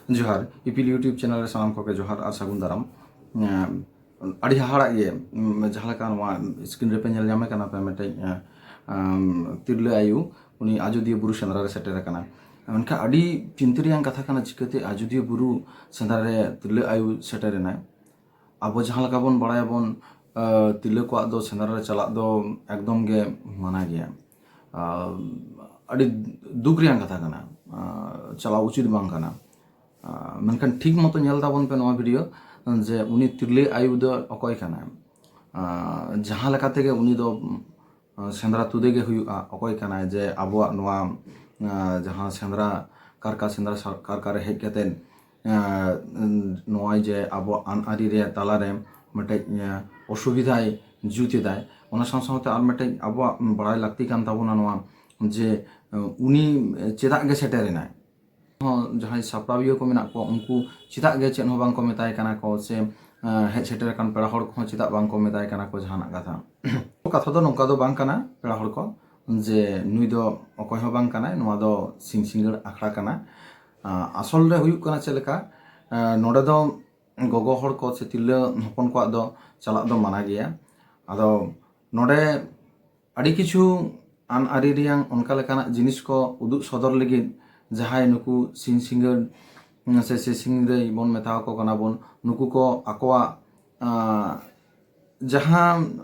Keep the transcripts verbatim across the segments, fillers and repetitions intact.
ᱡᱚᱦᱟᱨ, ᱤᱯᱤᱞ YouTube channel ᱨᱮ ᱥᱟᱱᱟᱢ ᱠᱚᱜᱮ ᱡᱚᱦᱟᱨ ᱟᱨ ᱥᱟᱹᱜᱩᱱ ᱫᱟᱨᱟᱢ᱾ ᱮᱸ, ᱟᱹᱰᱤ ᱦᱟᱦᱟᱲᱟᱜ ᱜᱮ, ᱩᱸ, ᱡᱟᱦᱟᱸ ᱞᱮᱠᱟ ᱱᱚᱣᱟ ᱥᱠᱨᱤᱱ ᱨᱮᱯᱮ ᱧᱮᱞ ᱧᱟᱢᱮ ᱠᱟᱱᱟ ᱯᱮ, ᱢᱤᱫᱴᱮᱡ, ᱮᱸ, ᱟᱸ, ᱛᱤᱨᱞᱟᱹ ᱟᱭᱳ, ᱩᱱᱤ ᱟᱡᱳᱫᱤᱭᱟᱹ ᱵᱩᱨᱩ ᱥᱮᱸᱫᱽᱨᱟ ᱨᱮ ᱥᱮᱴᱮᱨ ᱟᱠᱟᱱᱟ᱾ ᱢᱮᱱᱠᱷᱟᱱ ᱟᱹᱰᱤ ᱪᱤᱱᱛᱟᱹ ᱨᱮᱭᱟᱜ ᱠᱟᱛᱷᱟ ᱠᱟᱱᱟ, ᱪᱤᱠᱟᱹᱛᱮ ᱟᱡᱳᱫᱤᱭᱟᱹ ᱵᱩᱨᱩ ᱥᱮᱸᱫᱽᱨᱟ ᱨᱮ ᱛᱤᱨᱞᱟᱹ ᱟᱭᱳ ᱥᱮᱴᱮᱨ ᱮᱱᱟᱭ? ᱟᱵᱚ ᱡᱟᱦᱟᱸ ᱞᱮᱠᱟ ᱵᱚᱱ ᱵᱟᱲᱟᱭᱟᱵᱚᱱ, ᱟᱸ, ᱛᱤᱨᱞᱟᱹ ᱠᱚᱣᱟᱜ ᱫᱚ ᱥᱮᱸᱫᱽᱨᱟ ᱨᱮ ᱪᱟᱞᱟᱜ ᱫᱚ ᱮᱠᱫᱚᱢ ᱜᱮ ᱢᱟᱱᱟ ᱜᱮᱭᱟ᱾ ᱟᱸ, ᱟᱹᱰᱤ ᱫᱩᱠ ᱨᱮᱭᱟᱜ ᱠᱟᱛᱷᱟ ᱠᱟᱱᱟ, ᱟᱸ, ᱪᱟᱞᱟᱣ ᱩᱪᱤᱛ ᱵᱟᱝ ᱠᱟᱱᱟ᱾ ᱟᱸ, ᱢᱮᱱᱠᱷᱟᱱ ᱴᱷᱤᱠ ᱢᱚᱛᱚ ᱧᱮᱞ ᱛᱟᱵᱚᱱ ᱯᱮ ᱱᱚᱣᱟ ᱵᱷᱤᱰᱤᱭᱳ, ᱡᱮ ᱩᱱᱤ ᱛᱤᱨᱞᱟᱹ ᱟᱭᱳ ᱫᱚ ᱚᱠᱚᱭ ᱠᱟᱱᱟᱭ᱾ ᱟᱸ, ᱡᱟᱦᱟᱸ ᱞᱮᱠᱟ ᱛᱮᱜᱮ ᱩᱱᱤ ᱫᱚ, ᱟᱸ, ᱥᱮᱸᱫᱽᱨᱟ ᱛᱩᱫᱮ ᱜᱮ ᱦᱩᱭᱩᱜᱼᱟ, ᱚᱠᱚᱭ ᱠᱟᱱᱟᱭ ᱡᱮ ᱟᱵᱚᱣᱟᱜ ᱱᱚᱣᱟ, ᱟᱸ, ᱡᱟᱦᱟᱸ ᱥᱮᱸᱫᱽᱨᱟ ᱠᱟᱨᱠᱟ, ᱥᱮᱸᱫᱽᱨᱟ ᱥᱟ-, ᱠᱟᱨᱠᱟ ᱨᱮ ᱦᱮᱡ ᱠᱟᱛᱮᱫ, ᱟᱸ, ᱱᱚᱜᱼᱚᱭ ᱡᱮ ᱟᱵᱚᱣᱟᱜ ᱟᱹᱱ ᱟᱹᱨᱤ ᱨᱮ ᱛᱟᱞᱟᱨᱮ ᱢᱤᱫᱴᱮᱡ, ᱟᱸ, ᱚᱥᱩᱵᱤᱫᱷᱟᱭ ᱡᱩᱛ ᱮᱫᱟᱭ᱾ ᱚᱱᱟ ᱥᱟᱶ ᱥᱟᱶᱛᱮ ᱟᱨ ᱢᱤᱫᱴᱮᱡ ᱟᱵᱚᱣᱟᱜ ᱵᱟᱲᱟᱭ ᱞᱟᱹᱠᱛᱤ ᱠᱟᱱ ᱛᱟᱵᱚᱱᱟ ᱱᱚᱣᱟ, ᱡᱮ, ᱟᱸ, ᱩᱱᱤ ᱪᱮᱫᱟᱜ ᱜᱮ ᱥᱮᱴᱮᱨ ᱮᱱᱟᱭ? ᱦᱚᱸ ᱡᱟᱦᱟᱸᱭ ᱥᱟᱯᱲᱟᱣᱤᱭᱟᱹ ᱠᱚ ᱢᱮᱱᱟᱜ ᱠᱚᱣᱟ, ᱩᱱᱠᱩ ᱪᱮᱫᱟᱜ ᱜᱮ ᱪᱮᱫ ᱦᱚᱸ ᱵᱟᱝ ᱠᱚ ᱢᱮᱛᱟᱭ ᱠᱟᱱᱟ ᱠᱚ, ᱥᱮ, ᱟᱸ, ᱦᱮᱡ ᱥᱮᱴᱮᱨ ᱟᱠᱟᱱ ᱯᱮᱲᱟ ᱦᱚᱲ ᱠᱚᱦᱚᱸ ᱪᱮᱫᱟᱜ ᱵᱟᱝ ᱠᱚ ᱢᱮᱛᱟᱭ ᱠᱟᱱᱟ ᱠᱚ ᱡᱟᱦᱟᱱᱟᱜ ᱠᱟᱛᱷᱟ? ᱠᱟᱛᱷᱟ ᱫᱚ ᱱᱚᱝᱠᱟ ᱫᱚ ᱵᱟᱝ ᱠᱟᱱᱟ, ᱯᱮᱲᱟ ᱦᱚᱲ ᱠᱚ, ᱡᱮ ᱱᱩᱭ ᱫᱚ ᱚᱠᱚᱭ ᱦᱚᱸ ᱵᱟᱝ ᱠᱟᱱᱟᱭ, ᱱᱚᱣᱟ ᱫᱚ ᱥᱤᱧ ᱥᱤᱸᱜᱟᱹᱲ ᱟᱠᱷᱲᱟ ᱠᱟᱱᱟ᱾ ᱟᱸ, ᱟᱥᱚᱞ ᱨᱮ ᱦᱩᱭᱩᱜ ᱠᱟᱱᱟ ᱪᱮᱫ ᱞᱮᱠᱟ, ᱟᱸ, ᱱᱚᱰᱮ ᱫᱚ ᱜᱚᱜᱚ ᱦᱚᱲ ᱠᱚ ᱥᱮ ᱛᱤᱨᱞᱟᱹ ᱦᱚᱯᱚᱱ ᱠᱚᱣᱟᱜ ᱫᱚ ᱪᱟᱞᱟᱜ ᱫᱚ ᱢᱟᱱᱟ ᱜᱮᱭᱟ᱾ ᱟᱫᱚ ᱱᱚᱰᱮ ᱟᱹᱰᱤ ᱠᱤᱪᱷᱩ ᱟᱹᱱ ᱟᱹᱨᱤ ᱨᱮᱭᱟᱝ ᱚᱱᱠᱟ ᱞᱮᱠᱟᱱᱟᱜ ᱡᱤᱱᱤᱥ ᱠᱚ ᱩᱫᱩᱜ ᱥᱚᱫᱚᱨ ᱞᱟᱹᱜᱤᱫ ᱡᱟᱦᱟᱸᱭ ᱱᱩᱠᱩ ᱥᱤᱧ ᱥᱤᱸᱜᱟᱹᱲ, ᱩᱸ, ᱥᱮ, ᱥᱮ ᱥᱤᱧ ᱫᱟᱹᱭ ᱵᱚᱱ ᱢᱮᱛᱟ ᱟᱠᱚ ᱠᱟᱱᱟ ᱵᱚᱱ, ᱱᱩᱠᱩ ᱠᱚ ᱟᱠᱚᱣᱟᱜ, ᱟᱸ, ᱡᱟᱦᱟᱸ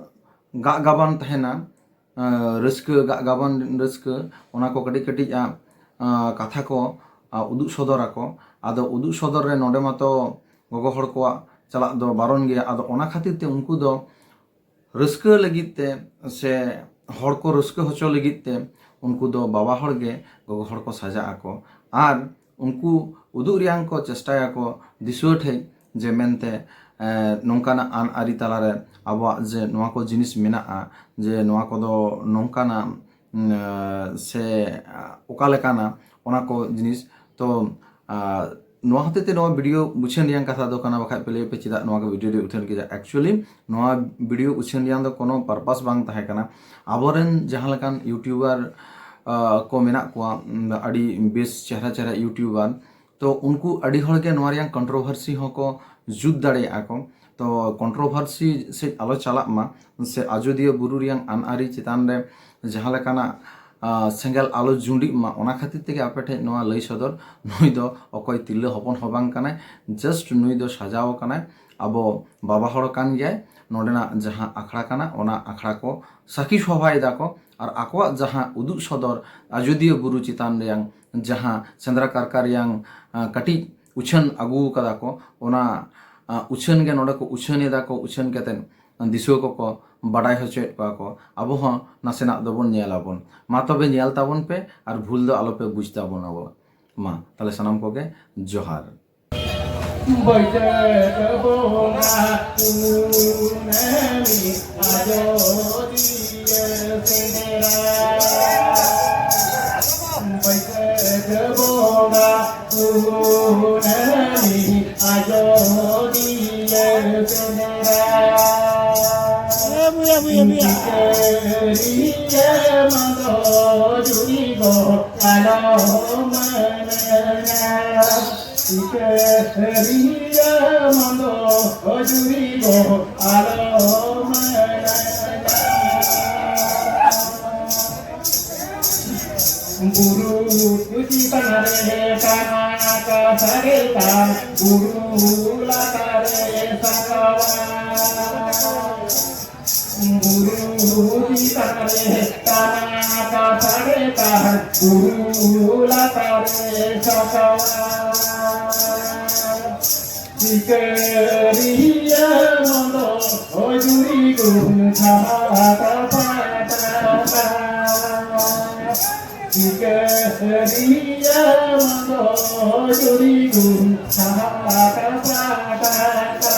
ᱜᱟᱜ ᱜᱟᱵᱟᱱ ᱛᱟᱦᱮᱱᱟ, ᱟᱸ, ᱨᱟᱹᱥᱠᱟᱹ, ᱜᱟᱜ ᱜᱟᱵᱟᱱ ᱨᱟᱹᱥᱠᱟᱹ, ᱚᱱᱟ ᱠᱚ ᱠᱟᱹᱴᱤᱡ ᱠᱟᱹᱴᱤᱡ ᱟᱜ, ᱟᱸ, ᱠᱟᱛᱷᱟ ᱠᱚ, ᱟᱸ, ᱩᱫᱩᱜ ᱥᱚᱫᱚᱨ ᱟᱠᱚ᱾ ᱟᱫᱚ ᱩᱫᱩᱜ ᱥᱚᱫᱚᱨ ᱨᱮ ᱱᱚᱰᱮ ᱢᱟᱛᱚ ᱜᱚᱜᱚ ᱦᱚᱲ ᱠᱚᱣᱟᱜ ᱪᱟᱞᱟᱜ ᱫᱚ ᱵᱟᱨᱚᱱ ᱜᱮᱭᱟ᱾ ᱟᱫᱚ ᱚᱱᱟ ᱠᱷᱟᱹᱛᱤᱨ ᱛᱮ ᱩᱱᱠᱩ ᱫᱚ ᱨᱟᱹᱥᱠᱟᱹ ᱞᱟᱹᱜᱤᱫ ᱛᱮ ᱥᱮ ᱦᱚᱲ ᱠᱚ ᱨᱟᱹᱥᱠᱟᱹ ᱦᱚᱪᱚ ᱞᱟᱹᱜᱤᱫ ᱛᱮ ᱩᱱᱠᱩ ᱫᱚ ᱵᱟᱵᱟ ᱦᱚᱲ ᱜᱮ ᱜᱚᱜᱚ ᱦᱚᱲ ᱠᱚ ᱥᱟᱡᱟᱜ ᱟᱠᱚ ᱟᱨ ᱩᱱᱠᱩ ᱩᱫᱩᱜ ᱨᱮᱭᱟᱝ ᱠᱚ ᱪᱮᱥᱴᱟᱭᱟᱠᱚ ᱫᱤᱥᱩᱣᱟᱹ ᱴᱷᱮᱡ, ᱡᱮ ᱢᱮᱱᱛᱮ, ᱮᱸ, ᱱᱚᱝᱠᱟᱱᱟᱜ ᱟᱹᱱ ᱟᱹᱨᱤ ᱛᱟᱞᱟᱨᱮ ᱟᱵᱚᱣᱟᱜ ᱡᱮ ᱱᱚᱣᱟ ᱠᱚ ᱡᱤᱱᱤᱥ ᱢᱮᱱᱟᱜᱼᱟ, ᱡᱮ ᱱᱚᱣᱟ ᱠᱚᱫᱚ ᱱᱚᱝᱠᱟᱱᱟᱜ, ᱩᱸ, ᱥᱮ ᱚᱠᱟ ᱞᱮᱠᱟᱱᱟ, ᱚᱱᱟ ᱠᱚ ᱡᱤᱱᱤᱥ᱾ ᱛᱚ, ᱟᱸ, ᱱᱚᱣᱟ ᱦᱚᱛᱮᱡ ᱛᱮ ᱱᱚᱣᱟ ᱵᱷᱤᱰᱤᱭᱳ ᱩᱪᱷᱟᱹᱱ ᱨᱮᱭᱟᱝ ᱠᱟᱛᱷᱟ ᱫᱚ ᱠᱟᱱᱟ, ᱵᱟᱠᱷᱟᱡ ᱯᱮ ᱞᱟᱹᱭᱟ ᱯᱮ ᱪᱮᱫᱟᱜ ᱱᱚᱣᱟ ᱠᱚ ᱵᱷᱤᱰᱤᱭᱳ ᱫᱚ ᱩᱪᱷᱟᱹᱱ ᱠᱮᱫᱟ᱾ Actually, ᱱᱚᱣᱟ ᱵᱷᱤᱰᱤᱭᱳ ᱩᱪᱷᱟᱹᱱ ᱨᱮᱭᱟᱝ ᱫᱚ ᱠᱳᱱᱳ purpose ᱵᱟᱝ ᱛᱟᱦᱮᱸ ᱠᱟᱱᱟ᱾ ᱟᱵᱚᱨᱮᱱ ᱡᱟᱦᱟᱸ ᱞᱮᱠᱟᱱ YouTuber, ᱟᱸ, ᱠᱚ ᱢᱮᱱᱟᱜ ᱠᱚᱣᱟ, ᱩᱸ, ᱟᱹᱰᱤ ᱵᱮᱥ ᱪᱮᱦᱨᱟ ᱪᱮᱦᱨᱟ YouTuber, ᱛᱚ ᱩᱱᱠᱩ ᱟᱹᱰᱤ ᱦᱚᱲ ᱜᱮ ᱱᱚᱣᱟ ᱨᱮᱭᱟᱜ ᱠᱚᱱᱴᱨᱳᱵᱷᱟᱨᱥᱤ ᱦᱚᱸᱠᱚ ᱡᱩᱛ ᱫᱟᱲᱮᱭᱟᱜᱼᱟ ᱠᱚ᱾ ᱛᱚ ᱠᱚᱱᱴᱨᱳᱵᱷᱟᱨᱥᱤ ᱥᱮᱫ ᱟᱞᱚ ᱪᱟᱞᱟᱜ ᱢᱟ, ᱥᱮ ᱟᱡᱳᱫᱤᱭᱟᱹ ᱵᱩᱨᱩ ᱨᱮᱭᱟᱜ ᱟᱹᱱ ᱟᱹᱨᱤ ᱪᱮᱛᱟᱱ ᱨᱮ ᱡᱟᱦᱟᱸ ᱞᱮᱠᱟᱱᱟᱜ ᱟᱸ, ᱥᱮᱸᱜᱮᱞ ᱟᱞᱚ ᱡᱩᱸᱰᱤᱜ ᱢᱟ, ᱚᱱᱟ ᱠᱷᱟᱹᱛᱤᱨ ᱛᱮᱜᱮ ᱟᱯᱮ ᱴᱷᱮᱱ ᱱᱚᱣᱟ ᱞᱟᱹᱭ ᱥᱚᱫᱚᱨ᱾ ᱱᱩᱭ ᱫᱚ ᱚᱠᱚᱭ ᱛᱤᱨᱞᱟᱹ ᱦᱚᱯᱚᱱ ᱦᱚᱸ ᱵᱟᱝ ᱠᱟᱱᱟᱭ, ᱡᱟᱥᱴ ᱱᱩᱭ ᱫᱚ ᱥᱟᱡᱟᱣ ᱟᱠᱟᱱᱟᱭ, ᱟᱵᱚ ᱵᱟᱵᱟ ᱦᱚᱲ ᱠᱟᱱ ᱜᱮᱭᱟᱭ᱾ ᱱᱚᱰᱮᱱᱟᱜ ᱡᱟᱦᱟᱸ ᱟᱠᱷᱲᱟ ᱠᱟᱱᱟ, ᱚᱱᱟ ᱟᱠᱷᱲᱟ ᱠᱚ ᱥᱟᱹᱠᱷᱤ ᱥᱚᱵᱷᱟᱭ ᱫᱟᱠᱚ, ᱟᱨ ᱟᱠᱚᱣᱟᱜ ᱡᱟᱦᱟᱸ ᱩᱫᱩᱜ ᱥᱚᱫᱚᱨ ᱟᱡᱳᱫᱤᱭᱟᱹ ᱵᱩᱨᱩ ᱪᱮᱛᱟᱱ ᱨᱮᱭᱟᱝ ᱡᱟᱦᱟᱸ ᱥᱮᱸᱫᱽᱨᱟ ᱠᱟᱨᱠᱟ ᱨᱮᱭᱟᱝ, ᱟᱸ, ᱠᱟᱹᱴᱤᱡ ᱩᱪᱷᱟᱹᱱ ᱟᱹᱜᱩ ᱠᱟᱫᱟ ᱠᱚ, ᱚᱱᱟ, ᱟᱸ, ᱩᱪᱷᱟᱹᱱ ᱜᱮ ᱱᱚᱰᱮ ᱠᱚ ᱩᱪᱷᱟᱹᱱ ᱮᱫᱟ ᱠᱚ, ᱩᱪᱷᱟᱹᱱ ᱠᱟᱛᱮᱫ ᱫᱤᱥᱩᱣᱟᱹ ᱠᱚᱠᱚ ᱵᱟᱰᱟᱭ ᱦᱚᱪᱚᱭᱮᱫ ᱠᱚᱣᱟ ᱠᱚ᱾ ᱟᱵᱚ ᱦᱚᱸ ᱱᱟᱥᱮᱱᱟᱜ ᱫᱚᱵᱚᱱ ᱧᱮᱞ ᱟᱵᱚᱱ᱾ ᱢᱟ ᱛᱚᱵᱮ ᱧᱮᱞ ᱛᱟᱵᱚᱱ ᱯᱮ ᱟᱨ ᱵᱷᱩᱞ ᱫᱚ ᱟᱞᱚᱯᱮ ᱵᱩᱡᱽ ᱛᱟᱵᱚᱱ ᱟᱵᱚ᱾ ᱢᱟ ᱛᱟᱦᱞᱮ ᱥᱟᱱᱟᱢ ᱠᱚᱜᱮ ᱡᱚᱦᱟᱨ᱾ ᱵᱟᱹᱭᱥᱟᱹᱠᱷ ᱵᱚᱸᱜᱟ ᱠᱩᱱᱟᱹᱢᱤ ᱟᱡᱚᱫᱤᱭᱟᱹ ᱥᱮᱸᱫᱽᱨᱟ᱾ ᱵᱟᱹᱭᱥᱟᱹᱠᱷ ᱵᱚᱸᱜᱟ ᱠᱩᱱᱟᱹᱢᱤ ᱟᱡᱚᱫᱤᱭᱟᱹ ᱥᱮᱸᱫᱽᱨᱟ᱾ ᱥᱤᱠᱟᱹᱨᱤᱭᱟᱹ ᱢᱟᱫᱚ ᱡᱩᱨᱤ ᱜᱚ ᱟᱞᱚ ᱢᱟᱱᱟᱧᱟ᱾ ᱥᱤᱠᱟᱹᱨᱤᱭᱟᱹ ᱢᱟᱫᱚ ᱡᱩᱨᱤ ᱜᱚ ᱟᱞᱚ ᱢᱟᱱᱟᱧᱟ᱾ ᱵᱩᱨᱩ ᱪᱮᱛᱟᱱ ᱨᱮ ᱴᱟᱱᱟ ᱠᱟᱛᱷᱟ ᱨᱮ ᱠᱟᱱ, ᱵᱩᱨᱩ ᱞᱟᱛᱟᱨ ᱨᱮ ᱥᱟᱠᱣᱟ᱾ ᱵᱩᱨᱩ ᱪᱮᱛᱟᱱ ᱨᱮ ᱴᱟᱱᱟ ᱠᱟᱛᱷᱟ ᱨᱮ ᱠᱟᱱ, ᱵᱩᱨᱩ ᱞᱟᱛᱟᱨ ᱨᱮ ᱥᱟᱠᱣᱟ᱾ ᱥᱤᱠᱟᱹᱨᱤᱭᱟᱹ ᱢᱚᱫᱚ ᱡᱩᱨᱤ ᱜᱩᱱ ᱪᱷᱟᱦᱟ ᱠᱟᱯᱟᱴᱟ᱾ ᱥᱤᱠᱟᱹᱨᱤᱭᱟᱹ ᱢᱚᱫᱚ ᱡᱩᱨᱤ ᱜᱩᱱ ᱪᱷᱟᱦᱟ ᱠᱟᱯᱟᱴᱟ᱾